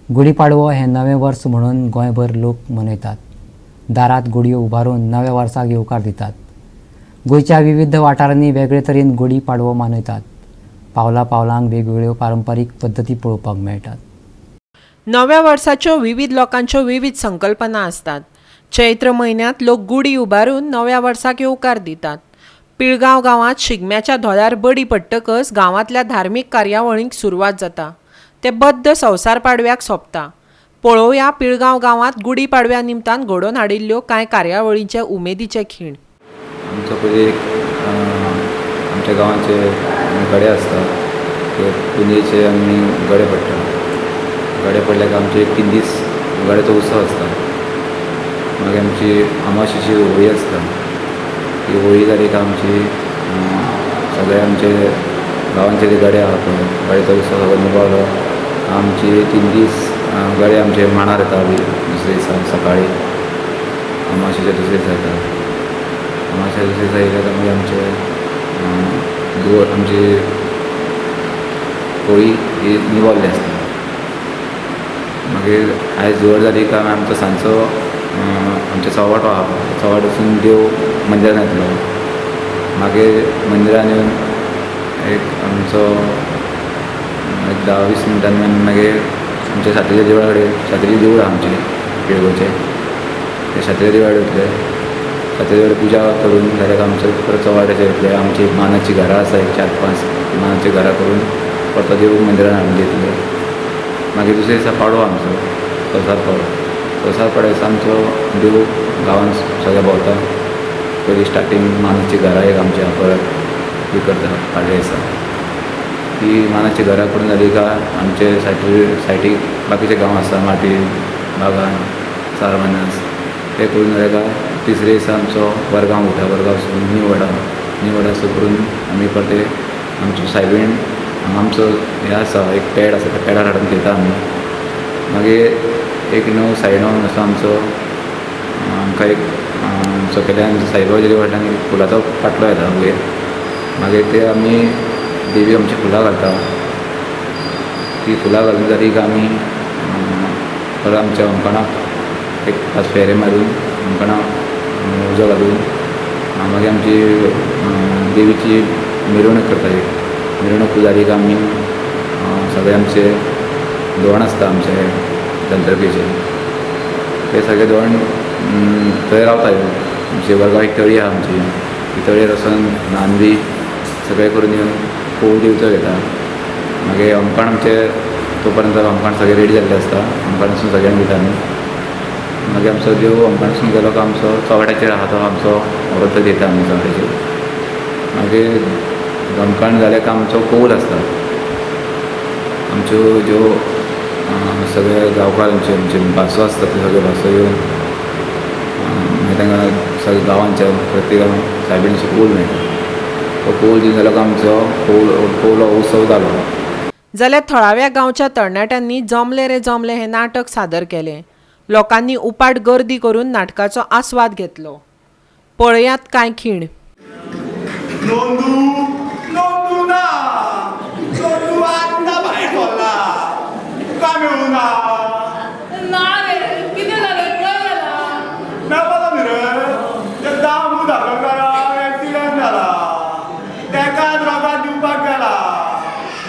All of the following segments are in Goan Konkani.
गुढीपाडवो हें नवें वर्स म्हणून गोंयभर लोक मनयतात. दारात गुडयो उबारून नव्या वर्साक येवकार दितात. गोंयच्या विविध वाठारांनी वेगळे तरेन गुढी पाडवो मनयतात. पावला पावलांक वेगवेगळ्यो पारंपारीक पद्दती पळोवपाक मेळटात. नव्या वर्साच्यो विविध लोकांच्यो विविध संकल्पना आसतात. चैत्र म्हयन्यांत लोक गुडी उबारून नव्या वर्साक येवकार दितात. पिळगांव गांवांत शिगम्याच्या धोलार बडी पडटकच गांवांतल्या धार्मीक कार्यावळींक सुरवात जाता. ते बद्द संवसार पाडव्याक सोंपता. पळोवया पिळगांव गांवांत गुडी पाडव्या निमतान घडोवन हाडिल्ल्यो कांय कार्यावळींचे उमेदीचे खीण. आमचो पयलीं एक आमच्या गांवांचे गडे आसता, ते पुंजेचे आमी गडे पडटा. गडे पडले काय आमचे एक 3 दीस गड्याचो उत्सव आसता. मागीर आमची अमावशेची होळी आसता. ती होळी जाली काय आमची सगळे आमचे गांवांचे जे गडे आहा पळय, गड्याचो उत्सव सगळो निभावलो. आमची 3 दीस गडे आमचे मांडार येता. दुसरे दिसा सकाळी अमावशेच्या दुसरे दिसा येता. अमावशेच्या दुसरे दिसा येयले काय मागीर आमचे धुवर आमची होळी ही निवल्ली आसता. मागीर आयज धुवर जाली काय आमचो सांजचो आमचो चव्हाटो आहा, चव्हाट वचून देव मंदिरान येतलो. मागीर मंदिरान येवन एक आमचो एक 10-20 मिनटांनी आमी मागीर आमच्या सातेरी देवळा कडेन, सातेरी देवूळ आहा आमचें पिळगांवचें, ते सातेरी देवळा कडेन वतले. सातेरी देवळा पुजा करून जाल्यार आमचो परत चव्हाट्याचेर येतले. आमची मानाची घरां आसा एक 4-5, मानाची घरां करून परतो देव मंदिरान हाडून दितले. मागीर दुसरे दिसा पाडवो आमचो, संवसार पाडवो. संवसार पाडव्या दिसा आमचो देव गांवांत सगळें भोंवता. पयलीं स्टार्टींग मानाची घरां एक आमची आहा, परत ही करता पाडव्या दिसा. ती मानाची घरां करून जाली काय आमचे सायडीक बाकीचे गांव आसा, माटी बागान सारमानस, ते करून जाले काय तिसरे दिसा आमचो वरगांव उठा. वरगांव न्यू वडा, न्यू वडा सो करून आमी परते आमचो सायबीण हांगा आमचो हें आसा, एक पेड आसा, त्या पेडार हाडून थेयता आमी. मागीर एक 9 साडे 9 असो आमचो आमकां एक सकयल्यान साईबाबाच्या फाटल्यान एक फुलाचो पाटलो येता वयर. मागीर ते आमी देवी आमची फुलां घालता. ती फुलां घालून जाली काय आमी परत आमच्या होमखणाक एक 5 फेरे मारून होमखणाक उजो घालून मागीर आमची देवीची मिरवणूक करता. एक मिरवणूक जाली काय आमी सगळे आमचे धोंड आसता आमचे धनतरकेचे, ते सगळे धोंड थंय रावता. आमचे वरगांव एक तळी आहा आमची, ती तळयेर वचून न्हान बी सगळें करून येवन पोव दिवचो घेता. मागीर होमखण आमचे तो पर्यंत होमखण सगळें रेडी जाल्लें आसता. होमखण वचून सगळ्यांक दिता आमी. मागीर आमचो देव होमखण वचून गेलो काय आमचो चव्हाट्याचेर आहा तो आमचो व्रत दिता आमी चव्हाट्याचेर. मागीर होमखण जालें काय आमचो कौल आसता. आमच्यो ज्यो सगळे गांवकार आमचे आमचे भासो आसता, ते सगळे भासो येवन मागीर तांकां सगळे गांवांच्या प्रत्येकाक सायबिणीचो कौल मेळटा. तो कौल दिवन जालो काय आमचो कौल हो उत्सव जालो. जाल्यार थळाव्या गांवच्या तरणाट्यांनी जमले रे जमले हें नाटक सादर केलें. लोकांनी उपाट गर्दी करून नाटकाचो आस्वाद घेतलो. पळयात कांय खीण. नंदू, नंदू ना, नंदू आत्तां भायर सरला, तुका मेळूं ना. ना रे, कितें जालें, खंय गेला? मेळपाचो न्ही रे, ते दामू धाकणकाराक एक्सिडंट जाला, तेकाच रगत दिवपाक गेला.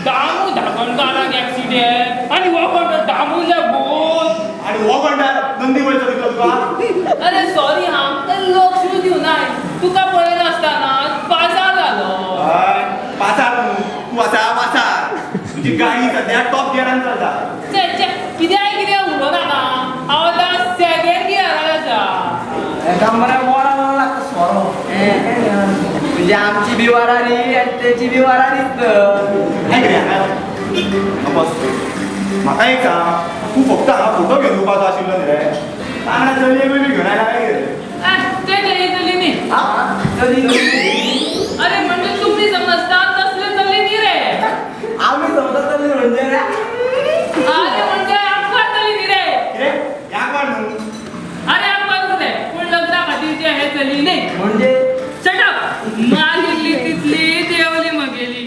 दामू धाकणकाराक एक्सिडंट आनी हो कोण दामूले भूत? आनी हो कोण नंदी वयता दिसलो तुका? अरे सॉरी हा, लक्ष दिवनाय, तुका पळयनासतना पासार जालो. हय पासार न्हू, तूं आसा पासार. तुजी गाडी सद्या टॉप गियरान चलता. चे चे, कित्याक कितें उलोवं नाका, हांव आतां सेकेंड गियरार आसा. एका मरे वोडा लागता सोरो, म्हणजे आमची बी वरारी आनी तेची बी वरारीच. आयक रे, बस म्हाका एक सांग, तूं फक्त हांगा फोटो घेवन येवपाचो आशिल्लो न्ही रे, वांगडा चलये बी घेवन आयला काय कितें? ते चली चली न्ही. चली? अरे म्हणजे तुमी समजता तसले चली न्ही रे. आमी समजता चली म्हणजे रे? अरे म्हणजे आमकां चली न्ही रे. कितें याकवाड न्हू? अरे आमकां न्हू रे, पूण लग्ना खातीरचे हे चली न्ही. म्हणजे? शट अप, मारिल्ली तितली देवली मगेली.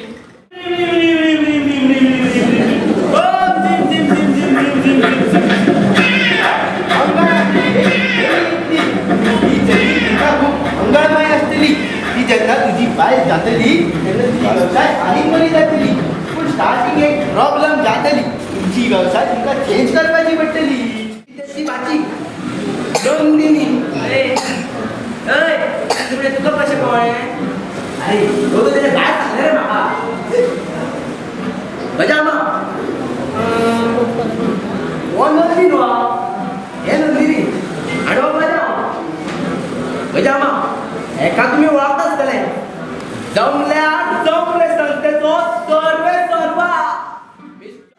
ओम झिम झिम झिम झिम झिम झिम झिम झिम. लायफस्टायल तुमकां चेंज करपाची पडटली. ती भाजी नंदिनी. अरे अय, तुमणे तुका कशें कळ्ळें? अरे दोगो तेणे भायर सांगलें रे म्हाका. म्हज्या आमा हो नंदिनी न्हू, हे नंदिनी आनी हो म्हज्या. म्हज्या आमा हेका तुमी वळखता आसतले. जमल्यार जमले संस्थेचो सर्वे सर्वा.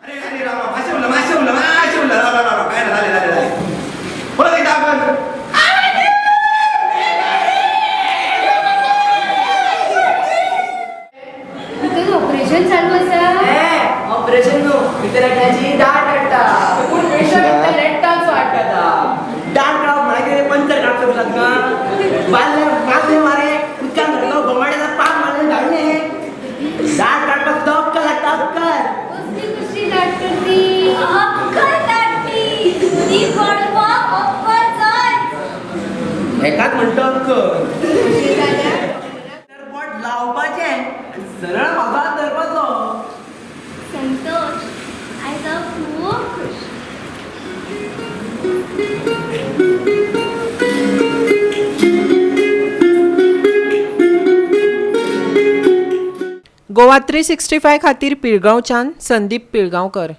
अरे अरे रामा, मातशें उरला, मातशें उरला, मातशें उरला. राव राव राव, काय ना, जालें जालें जालें. परत एकदां आपण. भितर ऑपरेशन चालू आसा. ऑपरेशन न्हू, भितर एकट्याची दाट हाडटा. पूण पेशंट लेट्टाचो हाडटा. दाट काडप म्हळ्यार कितें, पंचर काडपाक लागता? बांदले बांदले मारे उदकान धरलो, बोमाड्याचा पाक मारले, धाडले. दाट काडपाक सुद्दां अक्कल लागता, अक्कल. कसली कशी नाटक ती. अक्कल काडटी ती पडवा अक्कल जाय. हेकाच म्हणटा अक्कल. कशी जाल्यार तर बोट लावपाचें आनी सरळ म्हाका हात धरपाचो. संतोष, आयज हांव खूब खुश. गोवा 365 खातीर पिळगांवच्यान संदीप पिळगांवकर.